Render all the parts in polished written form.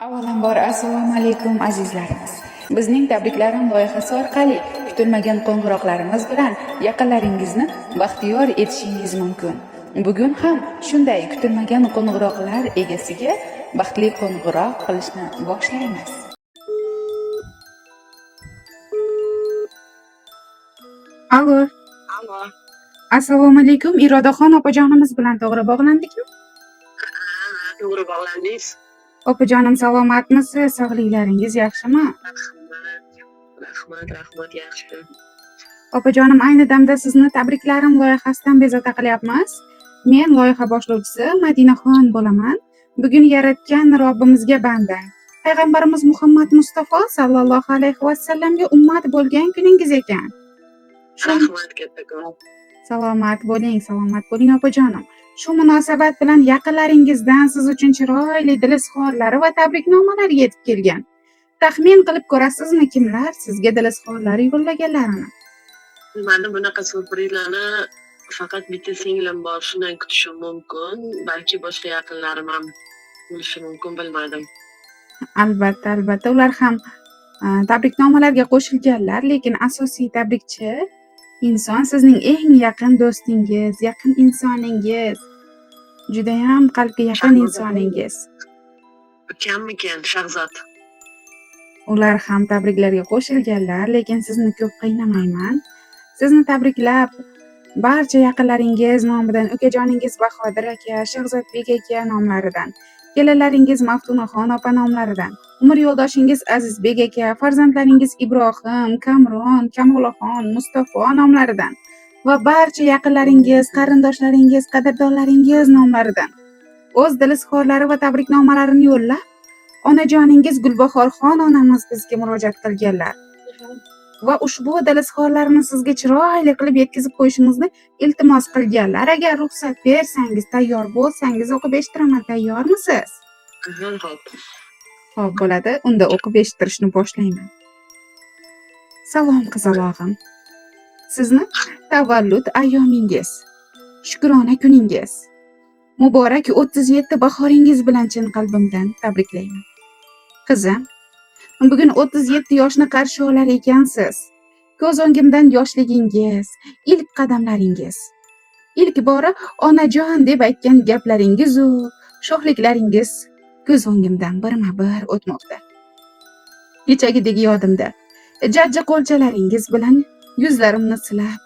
Avvalambor assalomu alaykum, azizlarimiz. Bizning tabriklarim loyihasi orqali kutilmagan qo'ng'iroqlarimiz bilan yaqinlaringizni baxtiyor etishingiz mumkin. Bugun ham shunday kutilmagan qo'ng'iroqlar egasiga baxtli qo'ng'iroq qilishni boshlaymiz. Allo. Allo. Assalomu alaykum, Irodaxon opajonimiz bilan to'g'ri bog'landikmi? Ha, to'g'ri bog'landingiz. Opajonim, salomatmisiz? Sog'liklaringiz yaxshimi? Rahmat. Rahmat, rahmat, yaxshi. Opajonim, ayni damda sizni tabriklarim loyihasidan bezovta qilyapmiz. Men loyiha boshlovchisi Madinaxon bo'laman. Bugun yaratgan Robbimizga banda, payg'ambarimiz Muhammad Mustafa sallallohu alayhi vasallamga ummat bo'lgan kuningiz ekan. Shu Rahmat kattakon. Salomat bo'ling, salomat bo'ling, opajonim. Shu munosabat bilan yaqinlaringizdan siz uchun chiroyli dil izhorlari va tabriknomalar yetib kelgan. Taxmin qilib ko'rasizmi, kimlar sizga dil izhorlari yo'llaganlarini? Bilmadim, bunaqa syurprizlarni faqat bitta singlim bor, shundan kutishim mumkin. Balki boshqa yaqinlarim ham bo'lishi mumkin, bilmadim. Albatta, albatta, ular ham tabriknomalarga qo'shilganlar, lekin asosiy tabrikchi inson sizning eng yaqin do'stingiz, yaqin insoningiz, judayam qalbga yaqin Shahzod insoningiz. Kammikan Shahzod? Ular ham tabriklarga qo'shilganlar, lekin sizni ko'p qiynamayman. Sizni tabriklab, barcha yaqinlaringiz nomidan ukajoningiz Bahodir aka, Shahzodbek aka nomlaridan, kelinlaringiz Maftunaxon opa nomlaridan, umr yo'ldoshingiz Azizbek aka, farzandlaringiz Ibrohim, Kamron, Kamolaxon, Mustafo nomlaridan va barcha yaqinlaringiz, qarindoshlaringiz, qadrdonlaringiz nomlaridan o'z dil izhorlari va tabriknomalarini yo'llab, onajoningiz Gulbahorxon onamiz bizga murojaat qilganlar va ushbu dil izhorlarini sizga chiroyli qilib yetkazib qo'yishimizni iltimos qilganlar. Agar ruxsat bersangiz, tayyor bo'lsangiz, o'qib eshittiraman. Tayyormisiz? Aha, xo'p. Xo'p, bo'ladi. Unda o'qib eshittirishni boshlayman. Salom, qizalog'im. Sizni tavallud ayyomingiz, shukrona kuningiz, muborak 37 bahoringiz bilan chin qalbimdan tabriklayman. Qizim, bugun 37 yoshni qarshi olar ekansiz. Ko'z o'ngimdan yoshligingiz, ilk qadamlaringiz, ilk bora onajon deb aytgan gaplaringiz u sho'xliklaringiz ko'z o'ngimdan birma-bir o'tmoqda. Kechagidek yodimda. Jajji qo'lchalaringiz bilan yuzlarimni silab,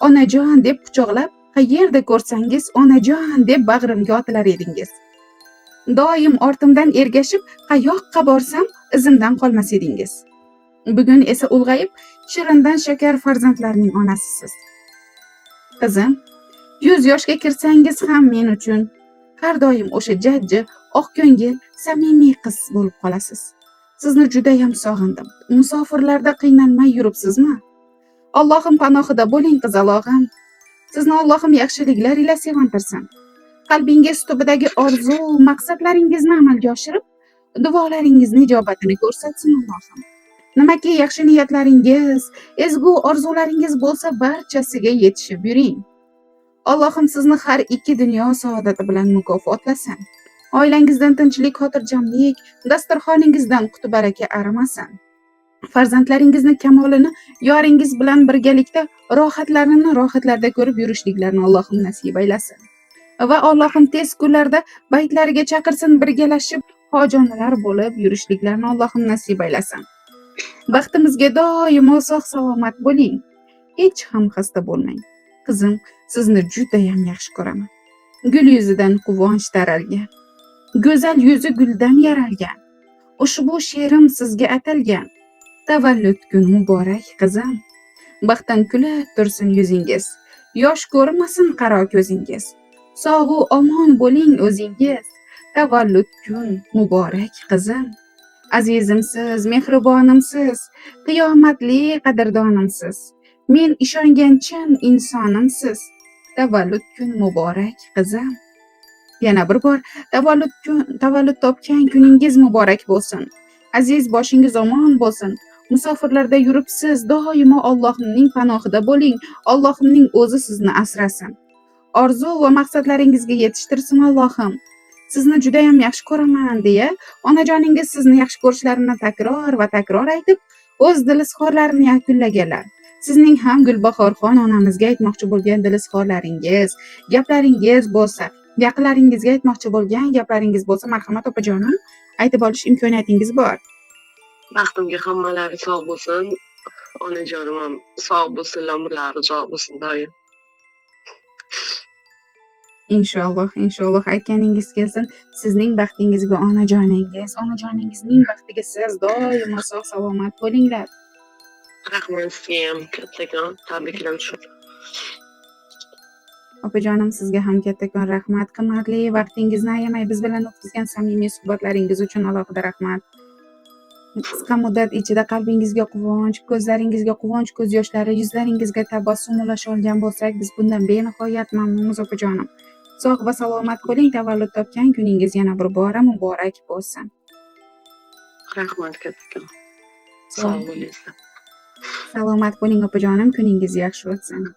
onajon deb quchoqlab, qayerda ko'rsangiz onajon deb bag'rimga otilar edingiz. Doim ortimdan ergashib, qayoqqa borsam izimdan qolmas edingiz. Bugun esa ulg'ayib, shirindan shakar farzandlarning onasisiz. Qizim, 100 yoshga kirsangiz ham men uchun har doim o'sha jajji, oqko'ngil, samimiy qiz bo'lib qolasiz. Sizni judayam sog'indim. Musofirlarda qiynalmay yuribsizmi? Allohim panohida bo'ling, qizalog'im. Sizni Allohim yaxshiliklar ila sevintirsin. Qalbingiz tubidagi orzu, maqsadlaringizni amalga oshirib, duolaringizni ijobatini ko'rsatsin Allohim. Nimaki yaxshi niyatlaringiz, ezgu orzularingiz bo'lsa, barchasiga yetishib yuring. Allohim sizni har ikki dunyo saodati bilan mukofotlasin. Oilangizdan tinchlik, xotirjamlik, dasturxoningizdan quti baraka arimasin. Farzandlaringizni kamolini yoringiz bilan birgalikda rohatlarini rohatlarda ko'rib yurishliklarini Allohim nasib aylasin. Va Allohim tez kunlarda baytlariga chaqirsin, birgalashib hojonalar bo'lib yurishliklarini Allohim nasib aylasin. Baxtimizga doimo sog' salomat bo'ling. Hech ham xasta bo'lmang. Qizim, sizni judayam yaxshi ko'raman. Gul yuzidan quvonch taralgan. Go'zal yuzi guldan yaralgan. Ushbu she'rim sizga atalgan. Tavallud kun muborak, qizim. Baxtdan kulib tursin yuzingiz. Yosh ko'rmasin qaro ko'zingiz. Sog'u omon bo'ling o'zingiz. Tavallud kun muborak, qizim. Azizimsiz, mehribonimsiz, qiyomatli qadrdonimsiz. Men ishongan chin insonimsiz. Tavallud kun muborak, qizim. Yana bir bor tavallud topgan kuningiz muborak bo'lsin. Aziz boshingiz omon bo'lsin. Musofirlarda yuribsiz, doimo Allohning panohida bo'ling. Allohimning o'zi sizni asrasin. Orzu va maqsadlaringizga yetishtirsin Allohim. Sizni judayam yaxshi ko'raman deya onajoningiz sizni yaxshi ko'rishlarini takror va takror aytib, o'z dil izhorlarini yakunlaganlar. Sizning ham Gulbahorxon onamizga aytmoqchi bo'lgan dil izhorlaringiz, gaplaringiz bo'lsa, yaqinlaringizga aytmoqchi bo'lgan gaplaringiz bo'lsa, marhamat opajonim, aytib olish imkoniyatingiz bor. Baxtimga hammalari sog' bo'lsin. Onajonim ham sog' bo'lsinlar, umrlari uzoq bo'lsin doim. Inshaalloh, inshaalloh aytganingiz kelsin. Sizning baxtingizga onajoningiz, onajoningizning baxtiga siz doimo sog' salomat bo'linglar. Rahmat sizgayam kattakon. Tabriklayman. Opajonim, sizga ham kattakon rahmat. Qimmatli vaqtingizni ayamay biz bilan o'tkazgan samimiy suhbatlaringiz uchun alohida rahmat. Qisqa muddat ichida qalbingizga quvonch, ko'zlaringizga quvonch ko'z yoshlari, yuzlaringizga tabassum ulasha olgan bo'lsak, biz bundan benihoyat mamnunmiz opajonim. Sog' va salomat bo'ling, tavallud topgan kuningiz yana bir bora muborak bo'lsin. Rahmat kattakon. Sog' bo'linglar. Salomat bo'ling opajonim, kuningiz yaxshi o'tsin.